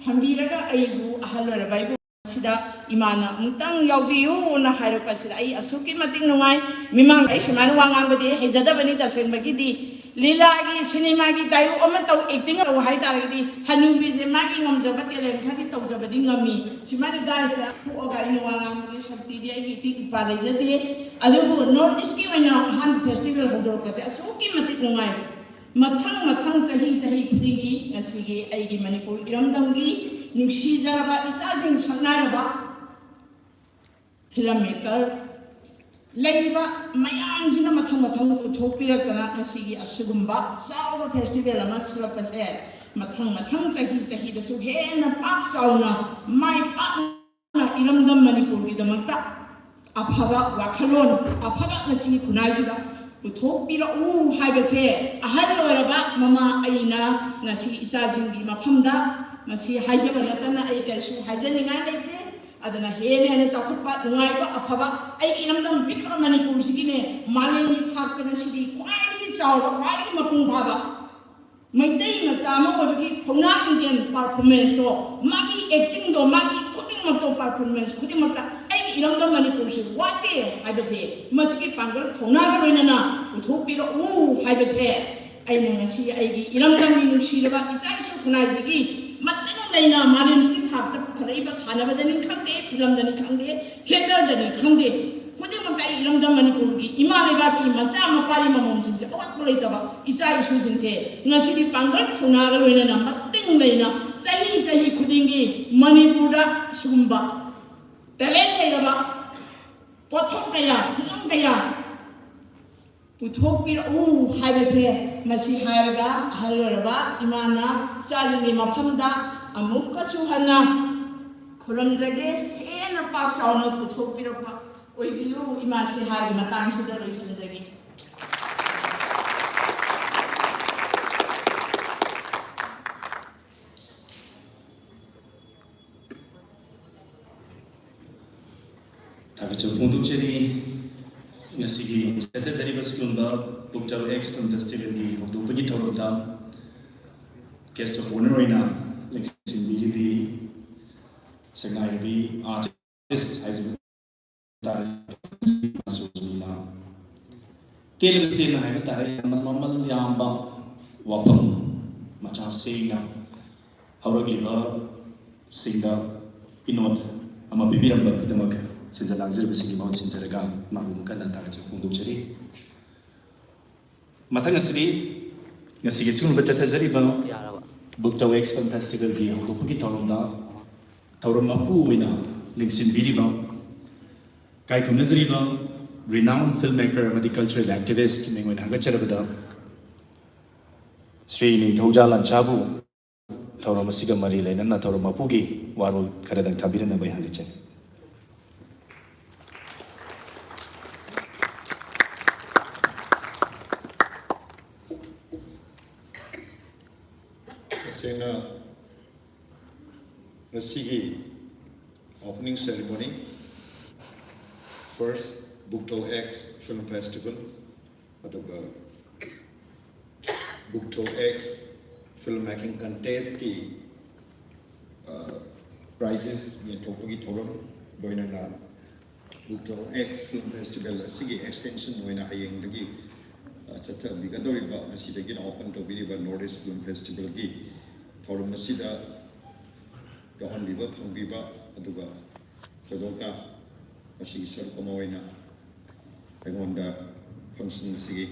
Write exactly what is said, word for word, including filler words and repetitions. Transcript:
ꯊꯝꯕꯤꯔꯒ ꯑꯩꯕꯨ ꯑꯍꯜ ꯑꯣꯏꯔꯕ ꯑꯩꯕꯨ ꯁꯤꯗ ꯏꯃꯥꯅ ꯑꯃꯨꯛꯇꯪ ꯌꯥꯎꯕꯤꯌꯨꯅ ꯍꯥꯏꯔꯛꯄꯁꯤꯗ ꯑꯩ ꯑꯁꯨꯛꯀꯤ ꯃꯇꯤꯛ ꯅꯨꯡꯉꯥꯏ꯫ ꯃꯤꯃꯥꯡꯗ ꯑꯩ ꯁꯨꯃꯥꯏꯅ ꯋꯥ ꯉꯥꯡꯕꯗꯤ ꯍꯩꯖꯗꯕꯅꯤ ꯇꯁꯦꯡꯕꯒꯤꯗꯤ꯫ ꯂꯤꯂꯥꯒꯤ, ꯁꯤꯅꯦꯃꯥꯒꯤ ꯗꯥꯏꯂꯣꯛ ꯑꯃ ꯇꯧ, ꯑꯦꯛꯇꯤꯡ ꯇꯧ ꯍꯥꯏꯇꯥꯔꯒꯗꯤ ꯍꯅꯨꯕꯤꯁꯦ ꯃꯥꯒꯤ ꯉꯝꯖꯕ ꯇꯦꯂꯦꯟ ꯈꯔꯗꯤ ꯇꯧꯖꯕꯗꯤ ꯉꯝꯃꯤ꯫ ꯁꯨꯃꯥꯏꯅ ꯗꯥꯏꯁꯇ ꯊꯣꯛꯑꯒ ꯑꯩꯅ ꯋꯥ ꯉꯥꯡꯕꯒꯤ ꯁꯛꯇꯤꯗꯤ ꯑꯩꯒꯤ ꯏꯇꯤꯛ ꯏꯄꯥ ꯂꯩꯖꯗꯦ꯫ ꯑꯗꯨꯕꯨ ꯅꯣꯔꯠ ꯏꯁꯀꯤ ꯑꯣꯏꯅ ꯑꯍꯥꯟꯕ ꯐꯦꯁꯇꯤꯚꯦꯜ ꯍꯧꯗꯣꯔꯛꯄꯁꯦ ꯑꯁꯨꯛꯀꯤ ꯃꯇꯤꯛ ꯅꯨꯡꯉꯥꯏ꯫ ꯃꯊꯪ ꯃꯊꯪ ꯆꯍꯤ ꯆꯍꯤ ꯈꯨꯗꯤꯡꯒꯤ ꯉꯁꯤꯒꯤ ꯑꯩꯒꯤ ꯃꯅꯤꯄꯨꯔ ꯏꯔꯝꯗꯝꯒꯤ ꯅꯨꯡꯁꯤꯖꯔꯕ ꯏꯆꯥꯁꯤꯡ ꯁꯛꯅꯥꯏꯔꯕ ꯐꯤꯂꯝ ꯃꯦꯀꯔ ꯂꯩꯔꯤꯕ ꯃꯌꯥꯝꯁꯤꯅ ꯃꯊꯪ ꯃꯊꯪ ꯄꯨꯊꯣꯛꯄꯤꯔꯛꯇꯅ ꯉꯁꯤꯒꯤ ꯑꯁꯤꯒꯨꯝꯕ ꯆꯥꯎꯕ ꯐꯦꯁꯇꯤꯚꯦꯜ ꯑꯃ ꯁꯨꯔꯛꯄꯁꯦ ꯃꯊꯪ ꯃꯊꯪ ꯆꯍꯤ ꯆꯍꯤꯗꯁꯨ ꯍꯦꯟꯅ ꯄꯥꯛ ꯆꯥꯎꯅ ꯃꯥꯏ ꯄꯥꯛꯅ ꯏꯔꯝꯗꯝ ꯃꯅꯤꯄꯨꯔꯒꯤꯗꯃꯛꯇ ꯑꯐꯕ ꯋꯥꯈꯜꯂꯣꯟ, ꯑꯐꯕ ꯉꯁꯤꯒꯤ ꯈꯨꯟꯅꯥꯏꯁꯤꯗ ꯄꯨꯊꯣꯛꯄꯤꯔꯛꯎ ꯍꯥꯏꯕꯁꯦ ꯑꯍꯜ ꯑꯣꯏꯔꯕ ꯃꯃꯥ ꯑꯩꯅ ꯉꯁꯤ ꯏꯆꯥꯁꯤꯡꯒꯤ ꯃꯐꯝꯗ ꯉꯁꯤ ꯍꯥꯏꯖꯕ ꯅꯠꯇꯅ ꯑꯩ ꯀꯔꯤꯁꯨ ꯍꯥꯏꯖꯅꯤꯡꯉꯥꯏ ꯂꯩꯇꯦ꯫ ꯑꯗꯨꯅ ꯍꯦꯟꯅ ꯍꯦꯟꯅ ꯆꯥꯎꯈꯠꯄ, ꯅꯨꯡꯉꯥꯏꯕ, ꯑꯐꯕ ꯑꯩꯒꯤ ꯏꯔꯝꯗꯝ ꯄꯤꯛꯈ꯭ꯔꯕ ꯃꯅꯤꯄꯨꯔꯁꯤꯒꯤꯅꯦ ꯃꯥꯂꯦꯝꯒꯤ ꯊꯥꯛꯇ ꯉꯁꯤꯗꯤ ꯈ꯭ꯋꯥꯏꯗꯒꯤ ꯆꯥꯎꯕ, ꯈ꯭ꯋꯥꯏꯗꯒꯤ ꯃꯄꯨꯡ ꯐꯥꯕ ꯃꯩꯇꯩ ꯃꯆꯥ ꯑꯃ ꯑꯣꯏꯕꯒꯤ ꯊꯧꯅꯥ ꯂꯤꯡꯖꯦꯜ, ꯄꯔꯐꯣꯔꯃꯦꯟꯁꯇꯣ, ꯃꯥꯒꯤ ꯑꯦꯛꯇꯤꯡꯗꯣ, ꯃꯥꯒꯤ ꯈꯨꯗꯤꯡꯃꯛꯇꯣ, ꯄꯔꯐꯣꯔꯃꯦꯟꯁ ꯈꯨꯗꯤꯡꯃꯛꯇ ꯑꯩꯒꯤ ꯏꯔꯝꯗꯝ ꯃꯅꯤꯄꯨꯔꯁꯦ ꯋꯥꯠꯇꯦ ꯍꯥꯏꯕꯁꯦ ꯃꯁꯤꯒꯤ ꯄꯥꯡꯒꯜ ꯊꯧꯅꯥꯒ ꯂꯣꯏꯅꯅ ꯄꯨꯊꯣꯛꯄꯤꯔꯛꯎ ꯍꯥꯏꯕꯁꯦ ꯑꯩꯅ ꯉꯁꯤ ꯑꯩꯒꯤ ꯏꯔꯝꯗꯝꯒꯤ ꯅꯨꯡꯁꯤꯔꯕ ꯏꯆꯥ ꯏꯁꯨ ꯈꯨꯟꯅꯥꯏꯁꯤꯒꯤ ꯃꯇꯦꯡ ꯂꯩꯅ ꯃꯥꯂꯦꯝꯁꯤꯒꯤ ꯊꯥꯛꯇ ꯄꯨꯈꯠꯂꯛꯏꯕ ꯁꯥꯟꯅꯕꯗꯅꯤ ꯈꯪꯗꯦ, ꯐꯤꯂꯝꯗꯅꯤ ꯈꯪꯗꯦ, ꯊꯤꯌꯦꯇꯔꯗꯅꯤ ꯈꯪꯗꯦ, ꯈꯨꯗꯤꯡꯃꯛꯇ ꯑꯩ ꯏꯔꯝꯗꯝ ꯃꯅꯤꯄꯨꯔꯒꯤ ꯏꯃꯥ ꯂꯩꯕꯥꯛꯀꯤ ꯃꯆꯥ ꯃꯄꯥꯔꯤ ꯃꯃꯣꯝꯁꯤꯡꯁꯦ ꯑꯋꯥꯠꯄ ꯂꯩꯇꯕ ꯏꯆꯥ ꯏꯁꯨꯁꯤꯡꯁꯦ ꯉꯁꯤꯗꯤ ꯄꯥꯡꯒꯜ ꯊꯧꯅꯥꯒ ꯂꯣꯏꯅꯅ ꯃꯇꯦꯡ ꯂꯩꯅ ꯆꯍꯤ ꯆꯍꯤ ꯈꯨꯗꯤꯡꯒꯤ ꯃꯅꯤꯄꯨꯔꯗ ꯁꯤꯒꯨꯝꯕ ꯇꯦꯂꯦꯟ ꯂꯩꯔꯕ, ꯄꯣꯠꯊꯣꯛ ꯀꯌꯥ, ꯐꯤꯂꯝ ꯀꯌꯥ ꯄꯨꯊꯣꯛꯄꯤꯔꯛꯎ ꯍꯥꯏꯕꯁꯦ ꯃꯁꯤ ꯍꯥꯏꯔꯒ ꯑꯍꯜ ꯑꯣꯏꯔꯕ ꯏꯃꯥꯅ ꯏꯆꯥꯁꯤꯡꯒꯤ ꯃꯐꯝꯗ ꯑꯃꯨꯛꯀꯁꯨ ꯍꯟꯅ ꯈꯨꯔꯨꯝꯖꯒꯦ꯫ ꯍꯦꯟꯅ ꯄꯥꯛ ꯆꯥꯎꯅ ꯄꯨꯊꯣꯛꯄꯤꯔꯛꯄ ꯑꯣꯏꯕꯤꯌꯨ꯫ ꯏꯃꯥꯁꯤ ꯍꯥꯏꯔꯒ ꯃꯇꯥꯡꯁꯤꯗ ꯂꯣꯏꯁꯤꯟꯖꯒꯦ꯫ ꯊꯥꯒꯠꯆꯕ ꯐꯣꯡꯗꯣꯛꯆꯔꯤ꯫ ꯉꯁꯤꯒꯤ ꯆꯠꯊꯖꯔꯤꯕ ꯁꯤꯒꯨꯝꯕ ꯄꯨꯛꯆꯧ ꯑꯦꯛꯁ ꯐꯤꯜꯝ ꯐꯦꯁꯇꯤꯚꯦꯜꯒꯤ ꯍꯧꯗꯣꯛꯄꯒꯤ ꯊꯧꯔꯝꯗ guest of honour ꯑꯣꯏꯅ ꯂꯦꯡꯁꯤꯟꯕꯤꯔꯤꯕ ꯍꯥꯏꯕꯗꯤ ꯑꯥꯔꯇꯤꯁ ꯍꯥꯏꯖꯕ ꯇꯥꯔꯦ꯫ ꯇꯦꯟꯅ ꯍꯥꯏꯕ ꯇꯥꯔꯦ, ꯌꯥꯝꯅ ꯃꯃꯜ ꯌꯥꯝꯕ ꯋꯥꯐꯝ ꯃꯆꯥ ꯁꯦꯡꯅ ꯍꯧꯔꯛꯂꯤꯕꯁꯤꯡꯗ ꯀꯤꯅꯣꯠ ꯑꯃ ꯄꯤꯕꯤꯔꯝꯕꯒꯤꯗꯃꯛ ꯁꯤꯟꯖ ꯂꯥꯡꯖꯔꯤꯕꯁꯤꯡꯒꯤ ꯃꯍꯨꯠ ꯁꯤꯟꯖꯔꯒ ꯃꯥꯕꯨ ꯑꯃꯨꯛ ꯀꯟꯅ ꯊꯥꯒꯠꯆꯕ ꯐꯣꯡꯗꯣꯛꯆꯔꯤ꯫ ꯃꯊꯪ ꯑꯁꯤꯗꯤ ꯉꯁꯤꯒꯤ ꯁꯤꯒꯨꯝꯕ ꯆꯠꯊꯖꯔꯤꯕ ꯕꯨꯛꯇꯧ ꯑꯦꯛꯁ ꯐꯤꯜꯝ ꯐꯦꯁꯇꯤꯚꯦꯜꯒꯤ ꯍꯧꯗꯣꯛꯄꯒꯤ ꯊꯧꯔꯝꯗ ꯊꯧꯔꯝ ꯃꯄꯨ ꯑꯣꯏꯅ ꯂꯦꯡꯁꯤꯟꯕꯤꯔꯤꯕ ꯀꯥꯏꯈꯨꯝꯅꯖꯔꯤꯕ renowned filmmaker ꯑꯃꯗꯤ cultural activist ꯃꯤꯡ ꯑꯣꯏꯅ ꯍꯪꯒꯠꯆꯔꯕꯗ ꯁ꯭ꯔꯤ ꯅꯤꯡꯊꯧꯖꯥ ꯂꯥꯟꯁꯥꯕꯨ ꯊꯧꯔꯝ ꯑꯁꯤꯒ ꯃꯔꯤ ꯂꯩꯅꯅ ꯊꯧꯔꯝ ꯃꯄꯨꯒꯤ ꯋꯥꯔꯣꯜ ꯈꯔꯗꯪ ꯊꯝꯕꯤꯔꯝꯅꯕ ꯑꯩ ꯍꯪꯒꯠꯆꯔꯤ꯫ ꯇꯁꯦꯡꯅ ꯉꯁꯤꯒꯤ opening ceremony, first Buktou X film festival, ꯑꯗꯨꯒ ꯕꯨꯛꯇꯧ ꯑꯦꯛꯁ ꯐꯤꯜꯝ ꯃꯦꯀꯤꯡ ꯀꯟꯇꯦꯁꯀꯤ ꯄ꯭ꯔꯥꯏꯖꯦꯁ ꯌꯦꯟꯊꯣꯛꯄꯒꯤ ꯊꯧꯔꯝ, ꯂꯣꯏꯅꯅ ꯕꯨꯛꯇꯧ ꯑꯦꯛꯁ ꯐꯤꯜꯝ ꯐꯦꯁꯇꯤꯚꯦꯜ ꯑꯁꯤꯒꯤ ꯑꯦꯛꯁꯇꯦꯟꯁꯟ ꯑꯣꯏꯅ ꯍꯌꯦꯡꯗꯒꯤ ꯆꯠꯊꯕꯤꯒꯗꯧꯔꯤꯕ, ꯉꯁꯤꯗꯒꯤꯅ ꯑꯣꯄꯟ ꯇꯧꯕꯤꯔꯤꯕ ꯅꯣꯔꯠ ꯏꯁ ꯐꯤꯜꯝ ꯐꯦꯁꯇꯤꯚꯦꯜꯒꯤ ꯊꯧꯔꯝ ꯑꯁꯤꯗ ꯌꯥꯎꯍꯟꯕꯤꯕ ꯐꯪꯕꯤꯕ, ꯑꯗꯨꯒ ꯊꯣꯏꯗꯣꯛꯅ ꯃꯁꯤꯒꯤ ꯁꯔꯨꯛ ꯑꯃ ꯑꯣꯏꯅ ꯑꯩꯉꯣꯟꯗ ꯐꯪꯁꯟ ꯑꯁꯤꯒꯤ